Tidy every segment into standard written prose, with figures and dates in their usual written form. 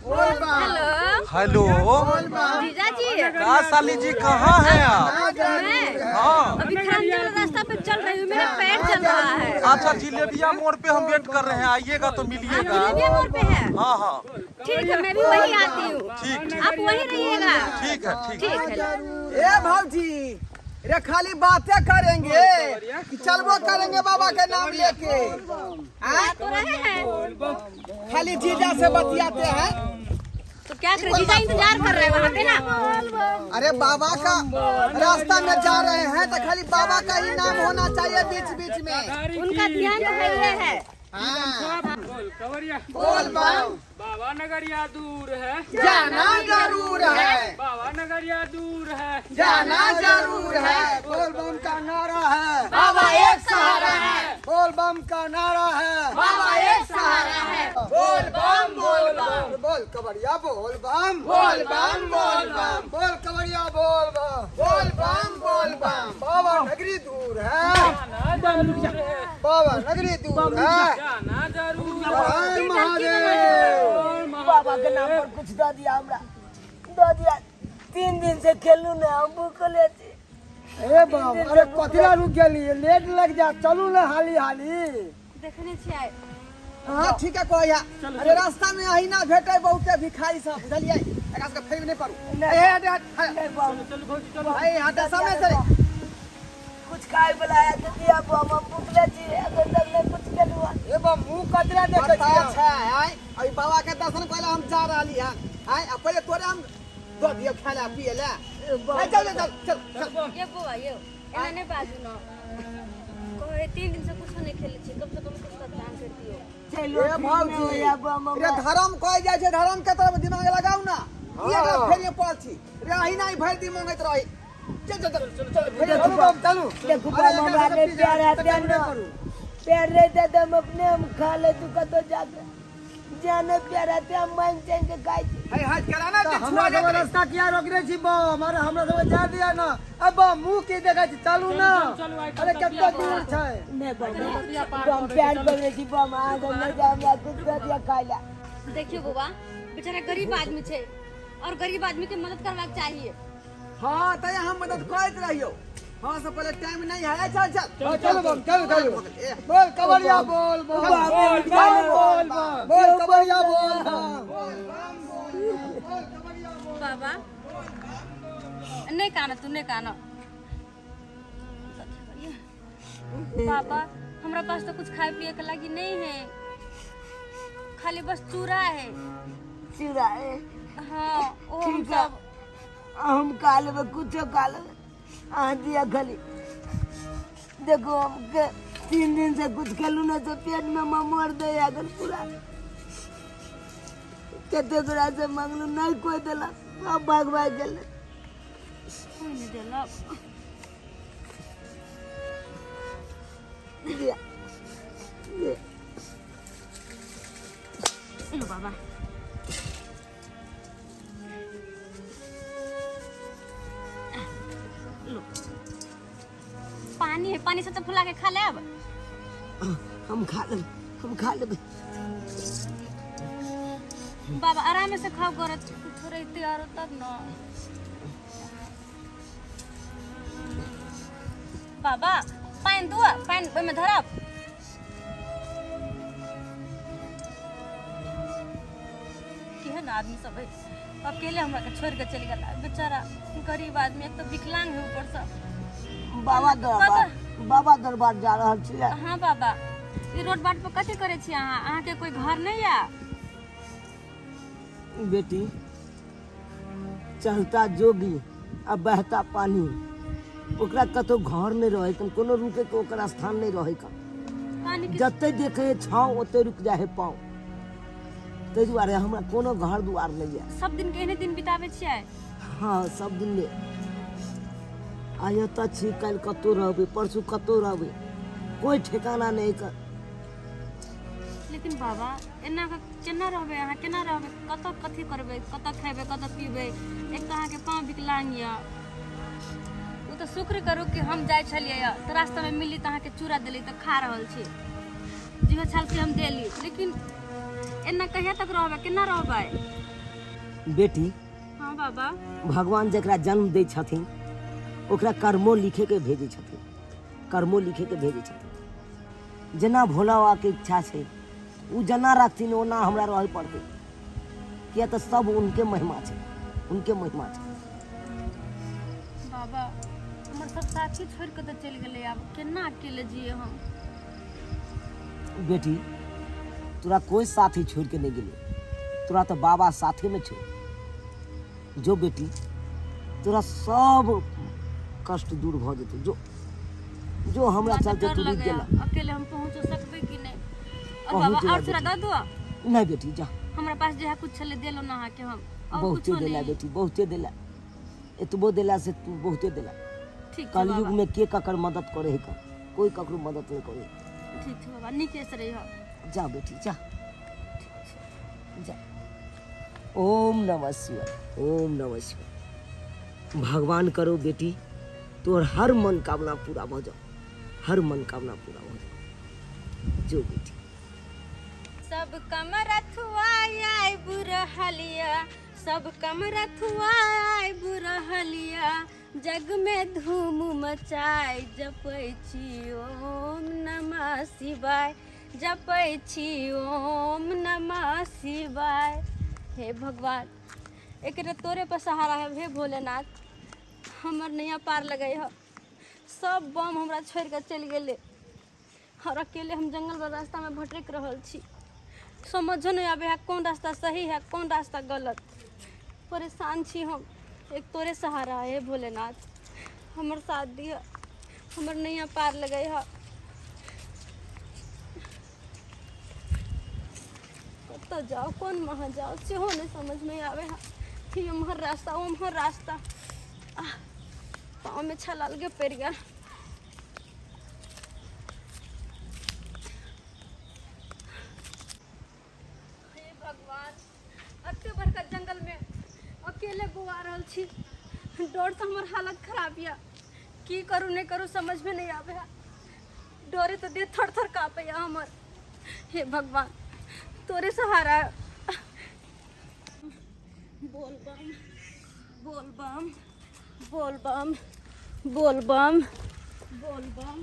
Hello hello जीजा जी। का साली जी कहाँ हैं आप? मैं हाँ अभी खानजल रास्ता पे चल रही हूँ, मेरा पैर चल रहा है। अच्छा, जिलेबिया मोड़ पे हम वेट कर रहे हैं, आइएगा तो आप मिलिएगा। जिलेबिया मोड़ पे है? हाँ हाँ ठीक है, मैं भी वही आती हूँ। ठीक ठीक। आप वही रहिएगा। ठीक है ठीक। ठीक है। ए भौजी रे, खाली बातें करेंगे कि चलबो करेंगे बाबा के नाम लेके? आ तो रहे हैं। खाली जीजा से बतियाते हैं। तो क्या करें, जीजा इंतजार कर रहे हैं वहाँ पे ना। अरे बाबा का रास्ता में जा रहे हैं तो खाली बाबा का ही नाम होना चाहिए बीच बीच में। उनका ध्यान तो है ही है। हाँ। बोल कवरिया। बोल बम। बाबा नगरिया दूर है, जाना जरूर है। बाबा नगरिया दूर है, जाना जरूर है। बोल बम का नारा है, बाबा एक सहारा है। बोल बम का नारा है, बाबा एक सहारा है। बोल बम बोल बम। बोल कवरिया बोल बम। बोल बम बोल बम। बोल कवरिया बोल बम। बोल बम बोल बम। बाबा नगरी दूर है, जाना जरूर है, बाबा नगरी दूर है, जाना जरूर है। हर महादेव। बाबा के नाम पर कुछ दऽ दिया हमरा, दऽ दिया। 3 दिन से खेलू ना, हम भूखले छी। ए बाब, अरे कथिला रुक गेली? लेट लग जा, चलू ना हाली हाली। देखने छियै। हाँ ठीक है कोया। अरे रास्ता में अही ना भेटे बहुते भिखारी सब, बुझलियै? एकरा सबके फेर नहीं पड़ू। ए हट हट हट। नहीं बम। चलू भौजी चलू। ए हट समय से। कुछ खाए वाला है तो दिया बम, हम भूखले छी, अखन तक नहीं कुछ खेलू हन। ए बम, मुंह कथिला देखै बता छियै? छै आय अभी बाबा के दर्शन करे हम जा रहली हन। आय आ पहिले तोरे हम दऽ दियौ खाय ला पिए ला। ए चल चल चल चल। ये बौआ यौ, एना नहि बाजू न। कहै 3 दिन से कुछो नहि खेले छी, कम से कम कुछ तऽ दान कर दियौ। चलो ए भौजी होया बम। रे धर्म कहै जाइ छै, धर्म के तरफ दिमाग लगाउ ना। ई एकरा फेरिए पड़ल छी रे, अही नहीं भरि दिन मंगैत रही। चल चल चल चल फेरिए। चलू बम चलू। देखू अरे बम, एकरा हमरा सबके नहि प्यार पीछे हेतै तकलीफ न। नहि करू। प्यार रहतै तऽ हम अपने हम खा ले तू कतौ जाके। जे नहि प्यार हेतै हम मांगि चांगि के खाइ छी। है हट कराना तऽ जे हमरा छुआ सबके जाइत रास्ता किया रोकने छी बम? अरे हमरा सबके जाय दिया ना। अब बम, मुंह की देखै छी? चलू ना। चलू, आइ अरे कते दूर छै। नहि बम, बम प्यार पकड़ै छी बम, अहाँ सब नहि जाउ, हमरा कुछ दऽ दिअ खाइ लए। देखियौ बौआ, बेचारा गरीब आदमी छै और गरीब आदमी के मदद करबाक चाहिए। हाँ तैं हम मदद करैत रहियौ। हाँ से पहले टाइम नहीं है। चल चल। हाँ, चलू बम चलू चलू। ए, बोल कवरिया बोल बम। बोल बोल बोल बम। बोल कवरिया बोल बम। बाबा नहि कान, तू नहि कान। बाबा हमरा पास तो कुछ खाए पिए के लागी नहीं है, खाली बस चूरा है। चूड़ा है? हाँ ओ हम ठीक है। सब हम खा लेबै, कुछो खा लेबै, अहाँ दिअ खाली। देखो हम के 3 दिन से कुछ खेलू ना तो पेट में ममोर दे अगर पूरा। कते गोरा से मंगलू, नहीं कोई देलक, सब भाग भाग गेलै। कोई नहीं देलक। दिअ दिअ। लो बाबा, लो पानी है, पानी से तो फुला के खा लेब। हम खा लेबै, हम खा लेबै। बाबा आराम से खाओ, करत कुछ रहते आरो तब न। बाबा पानि दुआ, पानि ओहिमे धरब। केहन आदमी सब है, अकेले हमरा के छोड़ के चलि गेला बेचारा गरीब आदमी, एक तो विकलांग है ऊपर से। बाबा दरबार, बाबा दरबार जा रहल छियै। हाँ बाबा, ई रोड बाट पर कथी करै छी अहाँ? अहाँके कोई घर नहीं या? बेटी, चलता जोगी आ बहता पानी, ओकरा कतौ घर नहि रहै कन, कोनो रुके के ओकर स्थान नहि रहै कन। पानी के जते देखे छाँव ओते रुकि जाइ है पाँव। ताहि दुआरे हमरा कोनो घर दुआर नहि यऽ। सब दिन के एहने दिन बिताबै छियै? हाँ सब दिन ले आइ एतऽ छी, काल्हि कतौ रहबै, परसू कतौ रहबै, कोई ठिकाना नहि कर। लेकिन बाबा एना कऽ केना रहबै अहाँ? केना रहबै? कतऽ कथी करबै? कतऽ खेबै, कतऽ पीबै? एक तऽ अहाँके पाँव विकलांग यऽ। ओ तऽ शुक्र करू कि हम जाइ छलियै यऽ तऽ रास्तामे मिलली तऽ अहाँके चूड़ा देली तऽ खा रहल छी, जेहो छल से हम देली, लेकिन एना कहिया तक रहबै, केना रहबै? बेटी। हाँ बाबा। भगवान जकरा जन्म दै छथिन ओकरा कर्मो लिखे के भेजै छथिन, कर्मो लिखे के भेजै छथिन। जेना भोला बाबा के इच्छा छै ओ जेना रखथिन ओना हमरा रहै पड़तै, किया तऽ सब उनके महिमा छै, उनके महिमा छै। बाबा हमर सब साथी छोड़ि कऽ तऽ चलि गेलै, आब केना अकेले जिए हम? बेटी तोरा कोई साथी छोड़ के नहीं गेलै, तोरा तऽ बाबा साथे में छौ। जो बेटी तोरा सब कष्ट दूर भऽ जेतौ, जो जो हमरा हमरा तऽ चलते डर तू रुकि लगैया, गेला। अकेले हम पहुँचो सकबै कि नहि? और पहुँच बाबा जेबै और थोड़ा बेटी। दऽ दो। नहीं बेटी जा। हमरा पास जे है कुछ छलै देलो ना अहाँके हम, और बहुते कुछो देला नहीं। बेटी, बहुते देला, एतबो देला से तू बहुते देला। ठीक छै कलयुग बाबा। में के ककर मदद करे है, कोई ककरो मदद नहीं करे। ठीक छै बाबा, नीके से रहिह। जा बेटी जा जा। ओम नमः शिवाय, ओम नमः शिवाय। भगवान करो बेटी तोहर हर मनोकामना पूरा भऽ जाओ, हर मनोकामना पूरा भऽ जाओ। जो बेटी। सब कमरथुआ बुरहलिया, सब कमरथुआ बुरहलिया, जग में धूम मचाय जपै छी ओम नमः शिवाय, जपै छी ओम नमः शिवाय। हे भगवान एकरे तोरे पर सहारा है, हे भोलेनाथ हमर नैया पार लगै ह। सब बम हमरा छोड़ि कऽ चलि गेलै और अकेले हम जंगल वाला रास्ता में भटक रहल छी। समझो नहीं आबे है कौन रास्ता सही है कौन रास्ता गलत। परेशान छी हम, एक तोरे सहारा है भोलेनाथ, हमर साथ दिह, हमर नैया पार लगै है। कतऽ जाओ कौन महा जाओ सेहो नहीं समझ में आवे है। ई उम्हर रास्ता उम्हर रास्ता, आह, पाँव में छाला अलगे पड़ि गेल। हे भगवान एते बड़का जंगल में अकेले बौआ रहल छी, डर से हमर हालत खराब यऽ, की करू नहीं करू समझ में नहीं आवे है। डरे तो देह थर थर कांपे या हमर। हे भगवान तोरे सहारा है। बोल बम बोल बम बोल बम बोल बम बोल बम।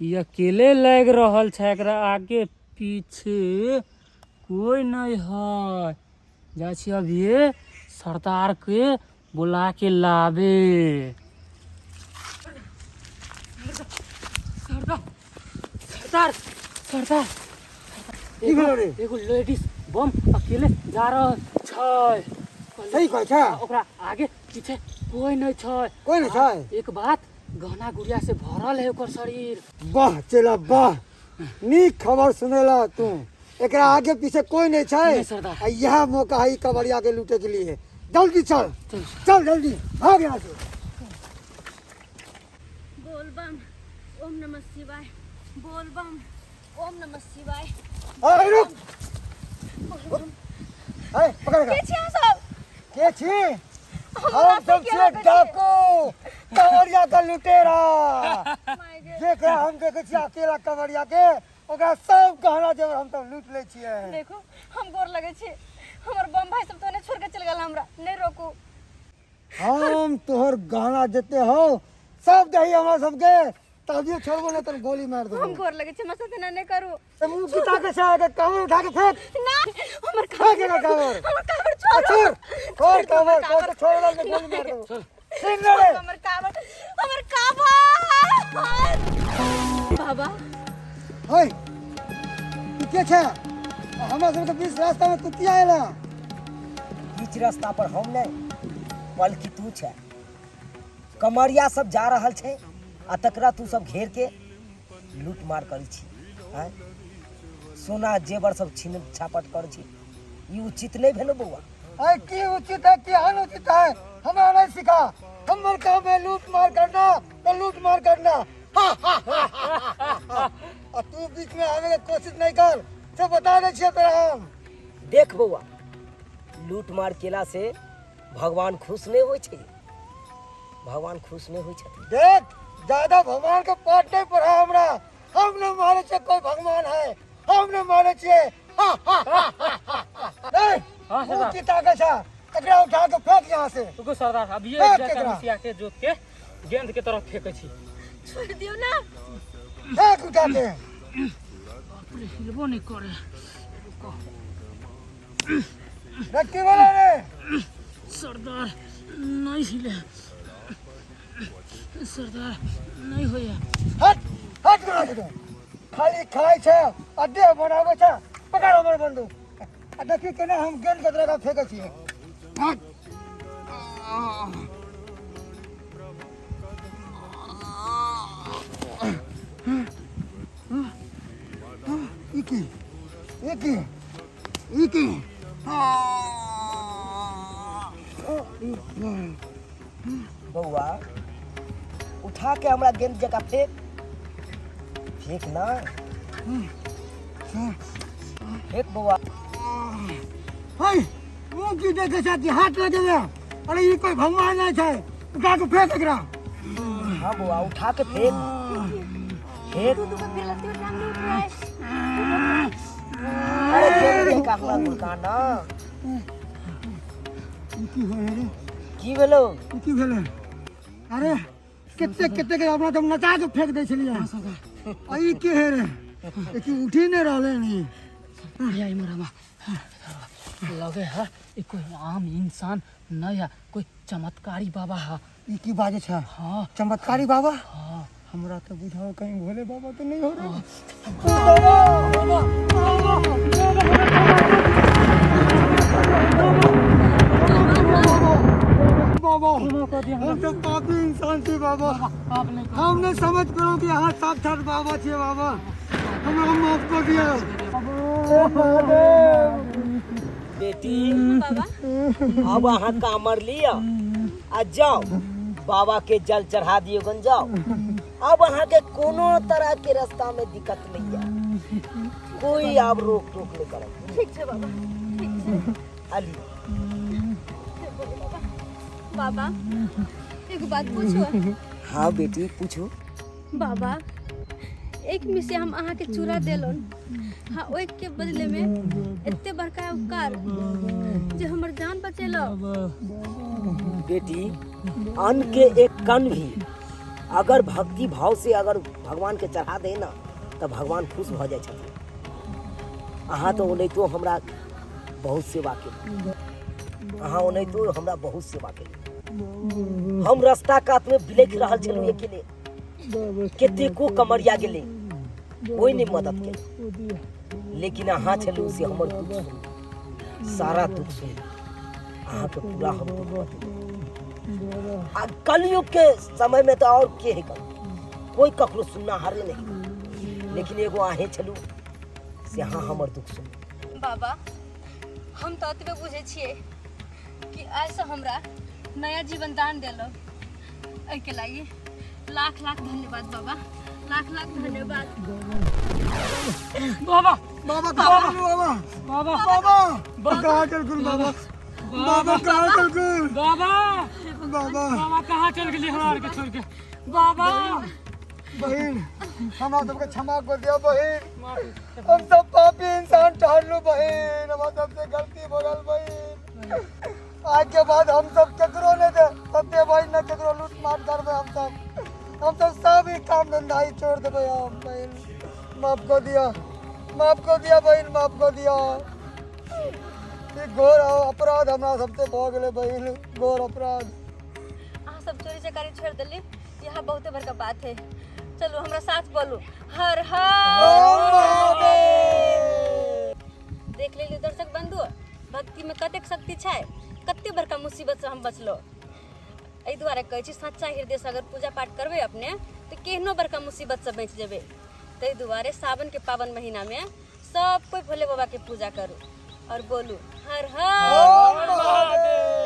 ई अकेले लागि रहल छै, एकरा आगे पीछे कोई नहीं है। जाइ छी अभिये सरदार के बुला के लाबे। सरदार सरदार सरदार, की भेलो रे? एगो लेडीज बम अकेले जा रहल छै। सही कहै छै? ओकरा आगे पीछे कोई नहीं छै। कोई नहीं छै? एक बात, गहना गुड़िया से भरल है ओकर शरीर। वाह चेला वाह, नीक खबर सुनेला तू। एकरा आगे पीछे कोई नहीं छै। नहीं सरदार। आ यह मौका है कवड़िया के लूटे के लिए। जल्दी चल चल जल्दी भाग यहाँ से। बोल बम ओम नमः शिवाय, बोल बम ओम नमः शिवाय। अरे रुक, अरे पकड़ के छी अहाँ सब? के छी हम सब छियै डाकू, कवड़िया का लुटेरा। जेकरा हम देखै छियै अकेला कवड़िया के, ओकरा सब गहना जेवर हम सब लूट लै छियै। देखू हम गोर लगै छी, हमर बम भाई सब तो ने छोड़ के चल गेल, हमरा नहीं रोकू। हम तोहर गहना जते हो सब दही हमरा सबके, तभिए छोड़बो नहीं तो गोली मार देबो। हम गोर लगै छी, हमरा साथे नहीं करू। मुंह किता के से आगे कांवर उठा के फेंक। ना हमर फेंक एकर कांवर। हमर कांवर छोड़। छोड़ छोड़ कांवर, कांवर छोड़ दे, गोली मार देबो। सुन ले हमर कांवर, हमर कांवर। बाबा ओए तू के छै? हमरा सबके बीच रास्ता में तू किया आएला? बीच रास्ता पर हम नहीं बल्कि तू छै। कमरिया सब जा रहल छै आ तकरा तू सब घेर के लूट मार करै छी, आँय सोना जेवर सब छीन छापट करै छी। ई उचित नहीं भेलो बौआ। अरे की उचित है की अनुचित है हमरा नहीं सिखा। हमर काम है लूट मार करना तो लूट मार करना। आ तू बीच में आवे के कोशिश नहीं कर, से बता दे छियै तोरा हम। देख बौआ, लूट मार केला से भगवान खुश नहीं होइ छै, भगवान खुश नहीं होइ छथिन। देख ज्यादा भगवान के पाठ नहीं पढ़ा हमरा, हम नहीं माने छे कोई भगवान है। हम नहि मानै छियै। ए, हाँ, मुँह सरदार। की ताकै छै? एकरा उठा के फेंक यहाँ से। रुकू सरदार, अभिये फेंक जाके एकरा। मिसिया के जोत के गेंद के तरफ फेंकै छी। छोड़ि दियौ ने। फेंक उठा के। हिलबो नहीं करे। रे, की भेलै रे? सरदार, नहीं हिले सरदार, नहीं होइए। हट हट गोरा के, खाली खाइ छै आ देह बनाबै छै। पकड़ हमर बंदूक आ देखी केना हम गेंद के तरह फेंकै छियै। हट। ई की, ई की, ई की? बौआ, उठा के हमरा गेंद जकाँ फेंक, फेंक ना, फेंक बौआ। है, मुँह की देखे छै कि हाथ लगेबे? अरे, ई कोई भगवान नहीं छै। उठा के फेंक एकरा। हाँ बौआ, उठा के फेंक, फेंक। दू दू फिर लगती टांग नहीं उठ रहा है। अरे, गेंद जकाँ हमरा गुड़का ना। ई की होय रे? की भेलो? ई की भेलै? अरे, कते कते के अपना तुम नचा के फेंक दै छलियै, आ ई की हे रे? ई की उठी नहि रहलै नी? या इमहर आबा। लगे है ई कोई आम इंसान नहीं है, कोई चमत्कारी बाबा है। ई की बाजै छै? हाँ। चमत्कारी बाबा? हाँ। हमरा तऽ बुझाओ कहीं भोले बाबा तऽ नहीं हो रे। बाबा, हम तो पापी इंसान छी बाबा। आप नहीं। हम नहीं समझ पेलहुँ कि अहाँ साक्षात बाबा छियै। बाबा, हमरा माफ कऽ दिअ। बेटी। बाबा। अब अहाँ कामर लिअ आ जाओ, बाबा के जल चढ़ा दियौ गन, जाओ। अब अहाँ के कोनो तरह के रास्ता में दिक्कत नहीं है, कोई आब रोक टोक नहीं करत। ठीक छै बाबा, ठीक छै। अली। बाबा, एगो बात पूछो? हाँ बेटी, पूछू। बाबा, एक मिसे हम अहाँके चूड़ा देलहुँ, हाँ, ओहि के बदले में एते बड़का उपकार जे हमर जान बचेलहुँ। बेटी, अन्न के एक कण भी अगर भक्ति भाव से अगर भगवान के चढ़ा दे ना, तऽ भगवान खुश भऽ जाइ छथिन। अहाँ तऽ ओनाहितो हमरा बहुत सेवा केलहुँ, अहाँ ओनाहितो हमरा बहुत सेवा केलहुँ। हम रास्ता कात में बिलखि रहल छलहुँ अकेले, कतेको कमरिया गेलै, कोई नहीं मदद केलक, लेकिन अहाँ छलहुँ से हमर दुख सुनलहुँ, सारा दुख सुनलहुँ। अहाँके पूरा हम दुख बतेलहुँ। आ कलयुग के समय में तो और के है, कोई ककरो सुनना हारे नहीं, लेकिन एगो अहें छलू से अहाँ हमर दुख सुनलहुँ। बाबा, हम तऽ एतबे बुझै छियै कि आइसँ हमरा नया जीवन दान देलहुँ, एहिके लागि लाख लाख धन्यवाद बाबा, लाख लाख धन्यवाद। बाबा। बाबा, कहाँ गेलू बाबा? बाबा। बाबा, कहाँ चल गेलू बाबा? बाबा, कहाँ चल गेल? बाबा। बाबा। बाबा, कहाँ चल गेली हमरा आरके छोड़ के बाबा? बहिन, हमरा सबके क्षमा कर दिया बहिन। हम सब पापी इंसान ठहरलू बहिन, हमरा सबसे गलती हो गल बहिन। आज के बाद हम सब केकरो नहीं दे सत्य बहिन, न केकरो लूट मार करबे। हम सब सब ही काम धंधा ही छोड़ देबे हम। बहिन, माफ कर दिया, माफ कर दिया बहिन, माफ कर दिया। ई घोर अपराध हमरा सबसे भऽ गेलै बहिन, घोर अपराध। अहाँ सब चोरी चकारी छोड़ देली, यह बहुते बड़का बात है। चलू, हमरा साथ बोलू, हर हर। देख लेलियै दर्शक बंधु, भक्ति में कतेक शक्ति छै, कते बड़का मुसीबत से हम बचलो। एहि दुआरे कहै छी, सच्चा हृदय से अगर पूजा पाठ करबै अपने, तऽ केहनो बड़का मुसीबत से बचि जेबै। ताहि दुआरे सावन के पावन महीना में सब कोई भोले बाबा के पूजा करू और बोलू हर हर। महादेव।